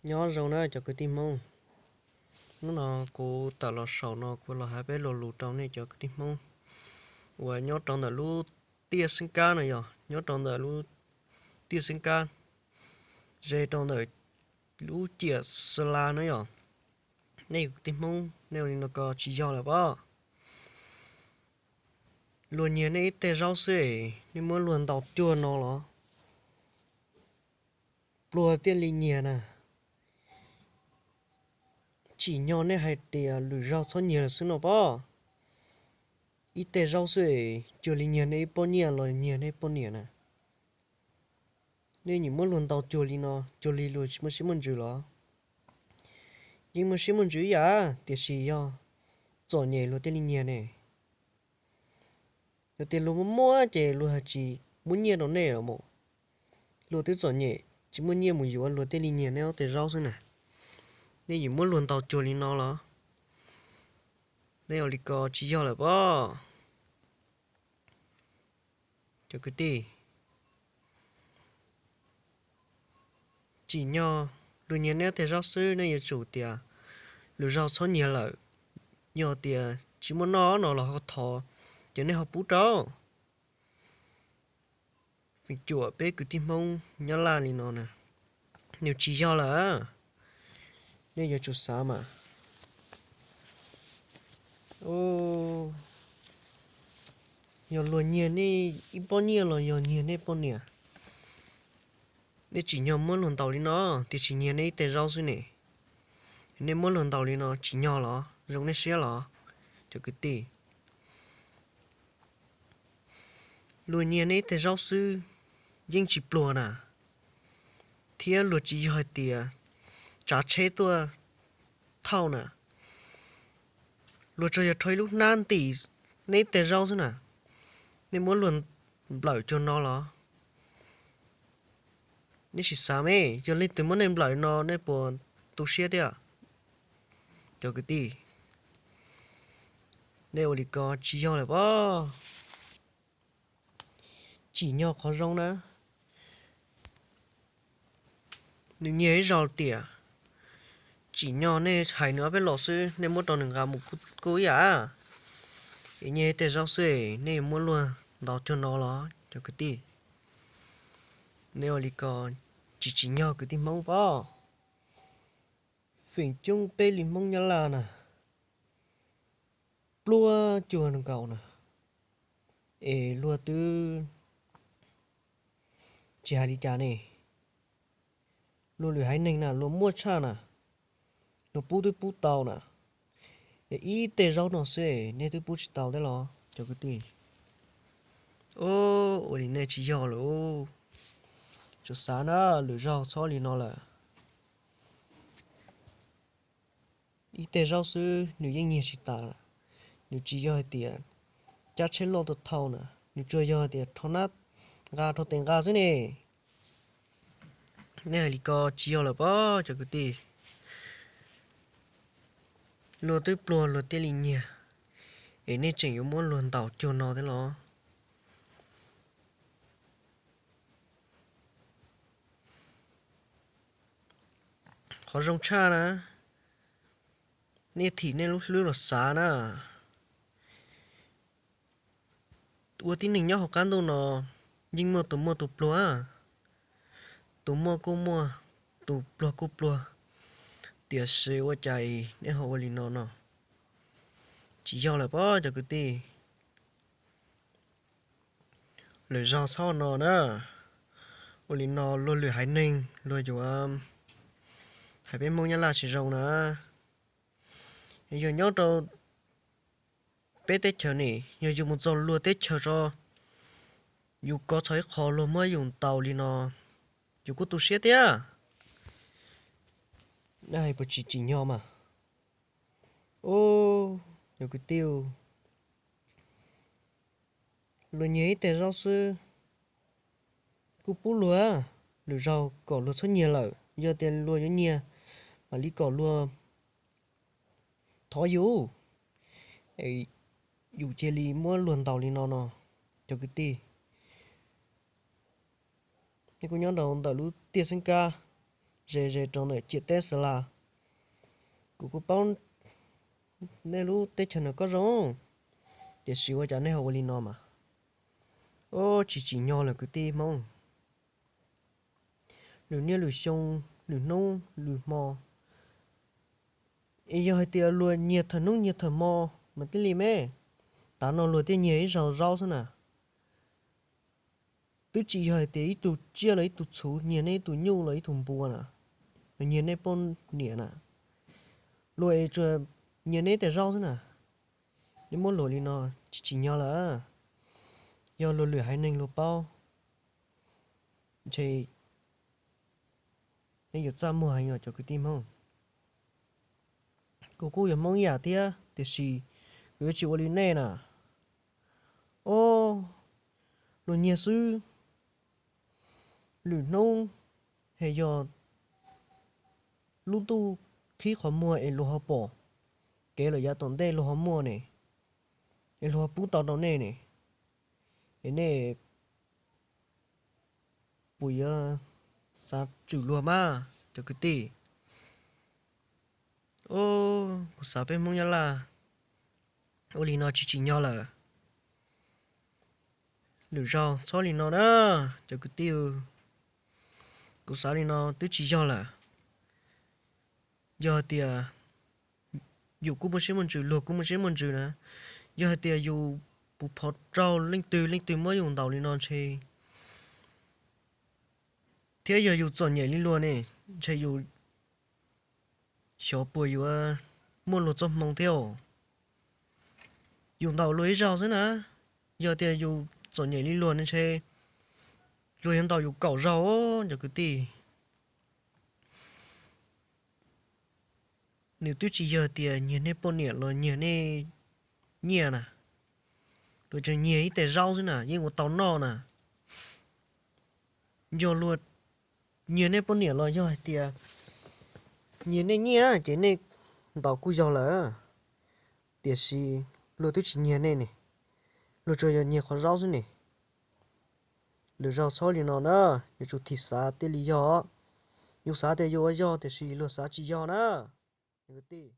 Nyob zoo na cov kwv tij Hmoob. Hnub no kuv tawm los saum no kuv los hais peb lo lus rau nej cov kwv tij Hmoob uas nyob rau ntawm lub tiaj xeeb kab no yog nyob rau ntawm lub tiaj xeeb kab ze rau ntawm lub ciam Xas Las na yog. Nej kwv tij Hmoob, nej ua li no ko tsis yog lawm pob. Luag nyiag nej ib teg zaub xwb es nej muab luag ntaus cuag no los? Pluag thiaj li nyiag na. Tsim nyog nej hais tias lwm zaug txhob nyiag lawm xwb no pob. Ib teg zaub xwb es cuag li nyiag nej ib pob nyiaj los nyiag nej poj niam na. Nej nyiam muab luag ntaus cuag li no, cuag li luag tsis muaj siab muaj ntsws los? Yeej muaj siab muaj ntsws ib yam, tiam sis yog txom nyem luag thiaj li nyiag ne. Yog tias luag muaj muaj ces luag tsis muab nyiaj rau nej los mas. Luag twb txom nyem tsis muaj nyiaj mus yuav luag thiaj li nyiag nej ob teg zaub xwb na. Nej nyiam muab luag ntaus cuag li no los? Nej ua li ko tsis yog lawm pob. Cov kwv tij, tsim nyog luag nyiag nej ob teg zaub xwb nej yuav tsum tias lwm zaug txhob nyiag lawm. Yog tias tsis muaj noj no los ho thov, ces nej ho pub rau. Vim cuam peb kwv tij Hmoob Nyab Laj li no na, nws tsis yog lawm. Nej yuav tsum xav mas. Yog luag nyiag nej ib pob nyiaj los yog nyiag nej poj niam, nej tsim nyog muab luag ntaus li no, tiam sis nyiag nej ib teg zaub xwb ne. Nej muab luag ntaus li no tsim nyog los zoo nej siab los? Cov kwv tij, luag nyiag nej ib teg zaub xwb yeej tsis pluag na, thiab luag tsis yog hais tias tsav tsheb tuaj thauj na. Luag tsuas yog rho ib lub hnab ntim nej ib teg zaub xwb na, nej muab luag nplawm cuag no los? Nej sim xav me, yog leej twg muab nej nplawm no nej puas tu siab thiab? Cov kwv tij, nej ua li ko tsis yog lawm pob. Tsim nyog qhov zoo na. Nws nyiag ib zaug tiam, tsim nyog nej hais nws ob peb los xwb nej muab rau nws nqa mus kuj ib yam. Es nyiag ib teg zaub xwb nej muab luag ntaus cuag no los cov kwv tij? Nej ua li ko tsis tsim nyog kwv tij Hmoob pob. Feem coob peb li Hmoob Nyab Laj na, pluag cuag nkaus na, es luag twb tsis hais li cas ne. Luag lwm haiv neeg na luag muaj tshaj na, luag pub twb pub tau na. Es ib teg zaub no xwb nej twb pub tsis tau thiab los cov kwv tij? Ua li nej tsis yog lawm. Tsuas xav na, lwm zaug txhob li no lawm. Ib teg zaub xwb nws yeej nyiag tsis tas. Nws tsis yog hais tias cab tsheb loj tuaj thauj na, nws tsuas yog hais tias rho nab nqa rho tes nqa xwb ne. Nej hais li ko tsis yog lawm pob cov kwv tij. Luag twb pluag luag thiaj li nyiag, es nej tseem yuav muab luag ntaus cuag no thiab los? Qhov zoo tshaj na, nej thim nej lub hlwb los xav na. Ua tib neeg nyob hauv qab ntuj no yeej muaj tus muaj tus pluag, tus muaj kuj muaj, tus pluag kuj pluag. Tiam sis ua cas nej ho ua li no no? Tsis yog lawm pob cov kwv tij. Lwm zaug txhob no na. Ua li no luag lwm haiv neeg luag yuav hais peb Hmoob Nyab Laj tsis zoo na. Yog nyob rau peb teb chaws ne, yog yus mus txog luag teb chaws tso, yus kov txog ib qho luag muab yus ntaus li no, yus kuj tu siab thiab. Nej hais puas tsis tsim nyog mas? Ub, yog kwv tij, luag nyiag ib teg zaub xwb kuj pub luag, lwm zaug kom luag txhob nyiag lawm. Yog tias luag yuav nyiag, mam li kom luag thov yus, yus cia li muab luag ntaus li no no, cov kwv tij. Nej kuj nyob rau ntawm lub tiaj xeeb kab ze ze rau ntawm ciam teb Xas Las. Kuv kuj paub nej lub teb chaws no koj zoo, tiam sis ua cas nej ho ua li no mas? Ub, tsis tsim nyog lawm kwv tij Hmoob. Lwm niaj lwm xyoo, lwm hnub lwm hmo, es yog hais tias luag nyiag thawm hnub nyiag thawm hmo mas thiaj li me. Tav no luag thiaj nyiag ib zaug zaub xwb na. Twb tsis yog hais tias ib tug tsiaj los ib tug txhuv nyiag nej ib tug nyuj los ib tug npua na, los nyiag nej poj niam na, luag es tsuas nyiag nej tej zaub xwb na. Nej muab luag li no tsis tsim nyog lawm. Yog luag lwm haiv neeg luag paub, ntshe nej yuav txaj muag heev os cov kwv tij Hmoob. Kuv kuj yog Hmoob ib yam thiab tiam sis kuv yuav tsis ua li nej na. Ob, luag nyiag xwb, lwm hnub es yog lub ntuj qhib qhov muag es luag ho pom kev lawm yav tom ntej luag ho muaj ne, es luag ho pub tau rau nej ne, es nej puas yuav xav tswm luag mas cov kwv tij? Ob, kuv xav peb Hmoob Nyab Laj ua li no tsis tsim nyog lawm. Lwm zaug txhob li no na cov kwv tij. Kuv xav li no twb tsis yog lawm. Yog hais tias yus kuj muaj siab muaj ntsws, luag kuj muaj siab muaj ntsws na, yog hais tias yus puas phov raug leej twg, leej twg muab yus ntaus li no ntshe, thiab yog yus txom nyem li luag ne, ntshe yus xyov puas yuav muaj luag txoj hmoo thiab. Yus ntaus luag ib zaug xwb na, yog tias yus txom nyem li luag ne ntshe luag yuav ntaus yus kaum zaug os cov kwv tij. Nws twb tsis yog tias nyiag nej poj niam los nyiag nej nyiaj na, luag tsuas nyiag ib tes zaub xwb na yeej ua tau noj na. Yog luag nyiag nej poj niam los yog hais tias nyiag nej nyiaj ces nej ntaus kuj yog lawm, tiam sis luag twb tsis nyiag nej ne, luag tsuas yog nyiag qhov zaub xwb ne. Lwm zaug txhob li no na, yuav tsum thim xav thiaj li yog. Yus xav tias yus ua yog tiam sis luag xav tsis yog na, kwv tij.